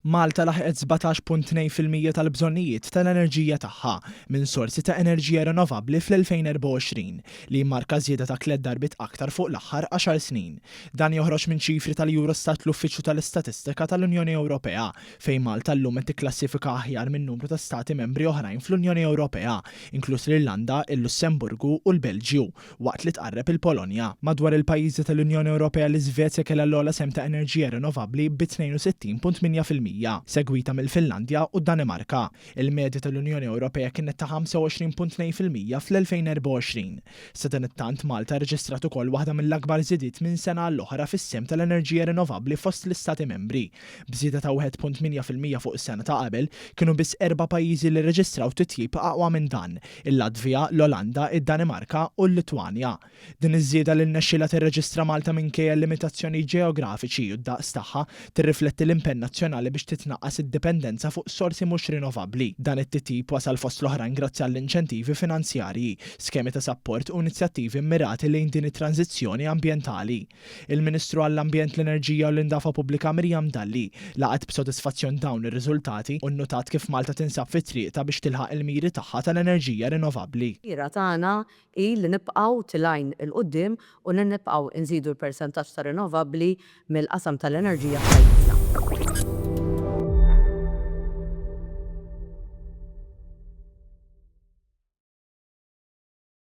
Malta laħqet 17.2% tal-bżonnijiet tal-enerġija tagħha minn sorsi ta' enerġija rinnovabbli fl-2024, li jimmarka żieda ta' tliet darbiet aktar fuq l-aħħar għaxar snin. Dan joħroġ minn ċifri tal-Eurostat l-Uffiċċju tal-Istatistika tal-Unjoni Ewropea, fejn Malta llum qed tikklassifika aħjar minn numru ta' stati membri oħrajn fl-Unjoni Ewropea, inkluż l-Irlanda, il-Lussemburgu u l-Belġju. waqt li tqarreb il-Polonja. Madwar il-pajjiżi tal-Unjoni Ewropea l-Iżvezja kellha l-ogħla sehem ta' enerġija rinnovabbli bi 62.8%, segwita mill-Finlandja u d-Danimarka. Il-medja tal-Unjoni Ewropea kienet ta' 25.2% fl-2024. Sadanittant Malta rreġistrat ukoll waħda mill-akbar żidiet minn sena għall-oħra fis-sehem tal-enerġija rinnovabbli fost l-Istati Membri. B'żieda ta' 1.8% fuq is-sena ta' qabel, kienu biss erba' pajjiżi li rreġistraw titjib aqwa minn dan, il-Latvija, l-Olanda, id-Danimarka u l-Litwanja. Din iż-żieda li rnexxielha tirreġistra Malta minkejja l-limitazzjonijiet ġeografiċi u d-daqs tagħha, tirrifletti l-impenn nazzjonali biex titnaqqas id-dipendenza fuq sorsi mhux rinnovabbli. Dan it-titjib wasal fost l-oħrajn grazzi għall-inċentivi finanzjarji, skemi ta' sapport u inizjattivi mmirati lejn din it-tranżizzjoni ambjentali. Il-Ministru għall-Ambjent, l-Enerġija u l-Indafa Pubblika Miriam Dalli laqgħet b'sodisfazzjon dawn ir-riżultati u nnutat kif Malta tinsab fi triqtha biex tilħaq il-miri tagħha tal-enerġija rinnovabbli. Il-mira tagħna hi li nibqgħu tilgħin 'il quddiem u li nibqgħu nżidu l-persentaġġ ta' rinnovabbli mill-qasam tal-enerġija f'pajjiżna.